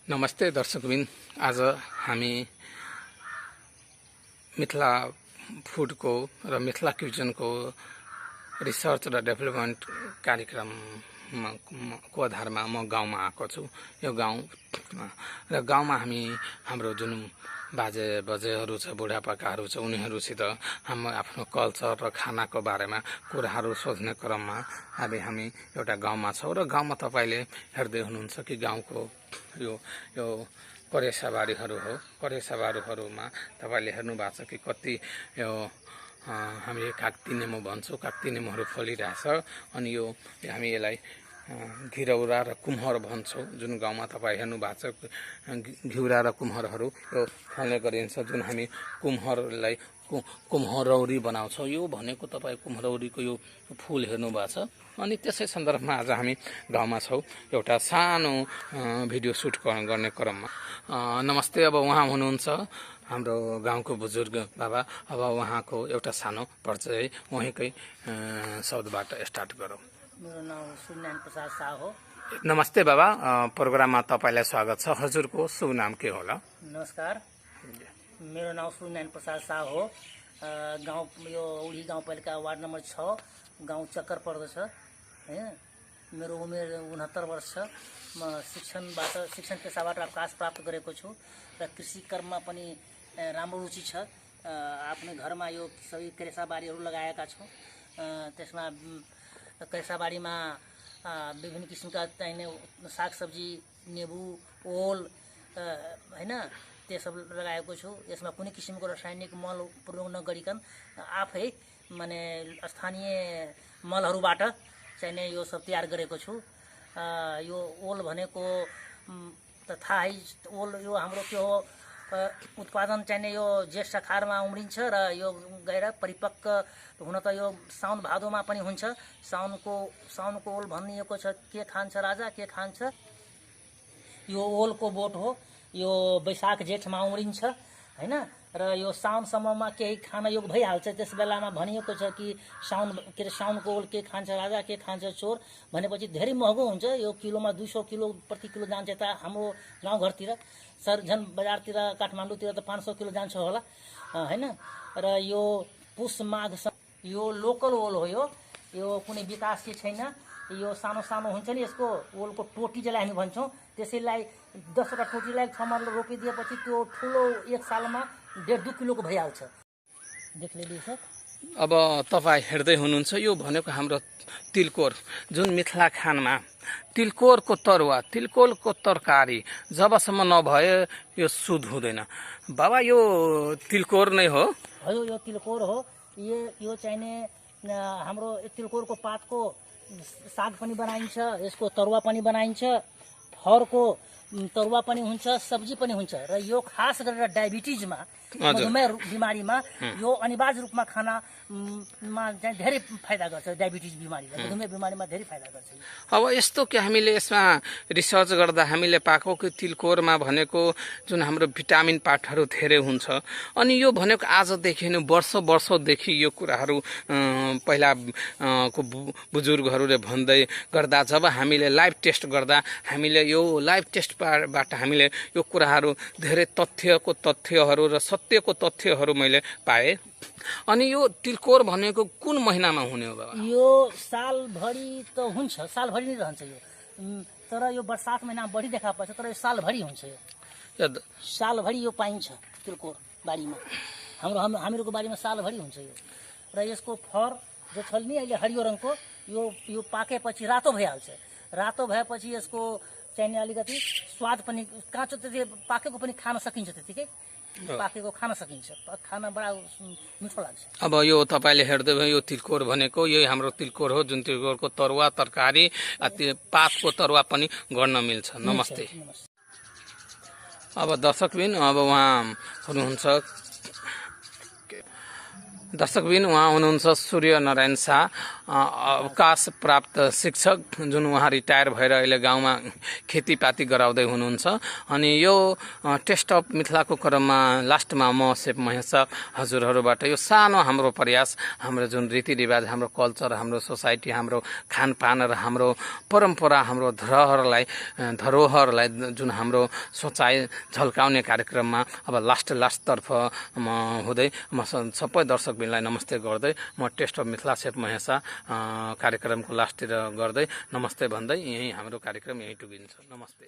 नमस्ते दर्शकबिन, आज हामी मिथिला फुडको र मिथिला क्युजनको रिसर्च र डेभलपमेन्ट कार्यक्रमको आधारमा म गाउँमा आएको छु। यो गाउँ र गाउँमा हाम्रो जुन बाजेबजेहरू छ, बुढापाकाहरू छ, उनीहरूसित हाम्रो आफ्नो कल्चर र खानाको बारेमा कुराहरू सोध्ने क्रममा हामी एउटा गाउँमा छौँ। र गाउँमा तपाईँले हेर्दै हुनुहुन्छ कि गाउँको यो करेसाबारीहरू हो। करेसाबारीहरूमा तपाईँले हेर्नु भएको छ कि कति यो हामीले काक्ती नेमो भन्छौँ, काक्ती नेमोहरू फलिरहेछ। अनि हामी यसलाई घिरौरा र कुम्हर भन्छौँ। जुन गाउँमा तपाईँ हेर्नु भएको छ घिउरा र कुम्हरहरू यो फल्ने गरिन्छ, जुन हामी कुम्हरलाई कुम्हरौरी बनाउँछौँ। यो भनेको तपाईँ कुम्हरौरीको यो फुल हेर्नु भएको छ। अनि त्यसै सन्दर्भमा आज हामी गाउँमा छौँ, एउटा सानो भिडियो सुट गर्ने क्रममा। नमस्ते, अब उहाँ हुनुहुन्छ हाम्रो गाउँको बुजुर्ग बाबा। अब उहाँको एउटा सानो परिचय उहीँकै शब्दबाट स्टार्ट गरौँ। मेरो नाम सूर्यनारायण प्रसाद शाह हो। नमस्ते बाबा, प्रोग्राममा तपाईँलाई स्वागत छ। हजुरको शुभ नाम के होला? नमस्कार, मेरो नाम सूर्यनारायण प्रसाद शाह हो। गाउँ यो उडी गाउँपालिका वार्ड नम्बर 6 गाउँ चक्कर पर्दछ हैन। मेरो उमेर 69 वर्ष छ। म शिक्षण पेसाबाट अवकाश प्राप्त गरेको छु र कृषि कर्ममा पनि राम्रो रुचि छ। आफ्नो घरमा यो सबै करेसाबारीहरू लगाएका छौँ। त्यसमा करेसाबारीमा विभिन्न किसिमका चाहिने सागसब्जी, नेबु, ओल हैन, त्यो सब लगाएको छु। यसमा कुनै किसिमको रासायनिक मल प्रयोग नगरिकन आफै माने स्थानीय मलहरूबाट चाहिने यो सब तयार गरेको छु। यो ओल भनेको त थाहै, ओल यो हाम्रो के हो, उत्पादन चाहिने यो जेठ सखारमा उम्रिन्छ र यो गएर परिपक्व हुन त यो साउन भादोमा पनि हुन्छ। साउनको ओल भनिएको छ, के खान्छ राजा के खान्छ। यो ओलको बोट हो। यो वैशाख जेठमा उम्रिन्छ हैन, र यो साउनसम्ममा केही खान योग भइहाल्छ। त्यस बेलामा भनिएको छ कि साउनको ओल के खान्छ राजा के खान्छ चोर भनेपछि धेरै महँगो हुन्छ। यो किलोमा 200 किलो प्रति किलो जान्छ यता हाम्रो गाउँघरतिर। झन् बजारतिर काठमाडौँतिर त 500 किलो जान्छ होला हैन। र यो पुष माघ यो लोकल ओल हो। यो कुनै विकास छैन। यो सानो सानो हुन्छ नि, यसको ओलको टोटी जसलाई हामी भन्छौँ, त्यसैलाई 10वटा टोटीलाई ठमर रोपिदिएपछि त्यो ठुलो एक सालमा 1.5-2 किलोको भइहाल्छ। देख्दै छ। अब तपाईँ हेर्दै हुनुहुन्छ, यो भनेको हाम्रो तिलकोर, जुन मिथिला खानमा तिलकोरको तरुवा, तिलकोरको तरकारी जबसम्म नभए यो शुद्ध हुँदैन। बाबा, यो तिलकोर नै हो? यो तिलकोर हो। यो चाहिने हाम्रो तिलकोरको पातको साग पनि बनाइन्छ, यसको तरुवा पनि बनाइन्छ, फरको तरुवा पनि हुन्छ, सब्जी पनि हुन्छ। र यो खास गरेर डायबिटिजमा, मधुमेह बिमारीमा यो अनिवार्य रूपमा खानामा धेरै फाइदा गर्छ। डायबिटिज बिमारी, मधुमेह बिमारीमा धेरै फाइदा गर्छ। अब यस्तो कि हामीले यसमा रिसर्च गर्दा हामीले पाएको कि तिलकोरमा भनेको जुन हाम्रो भिटामिन पार्टहरू धेरै हुन्छ। अनि यो भनेको आजदेखि नै वर्षौँदेखि यो कुराहरू पहिला को बुजुर्गहरूले भन्दै गर्दा, जब हामीले लाइभ टेस्ट गर्दा हामीले यो लाइभ टेस्टबाट हामीले यो कुराहरू धेरै तथ्यहरू र सत्यको तथ्यहरू मैले पाएँ। अनि यो तिलकोर भनेको कुन महिनामा हुने हो बाबा? यो सालभरि त हुन्छ, सालभरि नै रहन्छ यो। तर यो बर्सात महिनामा बढी देखा पर्छ, तर यो सालभरि हुन्छ। यो सालभरि यो पाइन्छ तिलकोर बारीमा। हामीहरूको बारीमा सालभरि हुन्छ यो। र यसको फर जो छ नि अहिले हरियो रङको, यो पाकेपछि रातो भइहाल्छ। रातो भएपछि यसको चाहिने अलिकति स्वाद पनि, काँचो त पाकेको पनि खान सकिन्छ, त्यतिकै पाकेको खान सकिन्छ, खाना बडा मिठो लाग्छ। अब यो तपाईँले हेर्दै भयो, यो तिलकोर भनेको यही हाम्रो तिलकोर हो, जुन तिलकोरको तरुवा, तरकारी, पातको तरुवा पनि गर्न मिल्छ। नमस्ते। अब दर्शकबिन, अब उहाँ हुनुहुन्छ दर्शकबिन उहाँ हुनुहुन्छ सूर्य नारायण शाह, अवकाश प्राप्त शिक्षक, जुन उहाँ रिटायर भएर अहिले गाउँमा खेतीपाती गराउँदै हुनुहुन्छ। अनि यो टेस्ट अफ मिथिलाको क्रममा लास्टमा म सेफ महेश हजुरहरूबाट यो सानो हाम्रो प्रयास, हाम्रो जुन रीतिरिवाज, हाम्रो कल्चर, हाम्रो सोसाइटी, हाम्रो खानपान र हाम्रो परम्परा, हाम्रो धरोहरलाई जुन हाम्रो सोचाइ झल्काउने कार्यक्रममा अब लास्टतर्फ म हुँदै म सबै दर्शकबिनलाई नमस्ते गर्दै म taste of Mithila chef Mahesh कार्यक्रमको लास्टतिर गर्दै नमस्ते भन्दै यही हाम्रो कार्यक्रम यही टुङ्गिन्छ। नमस्ते।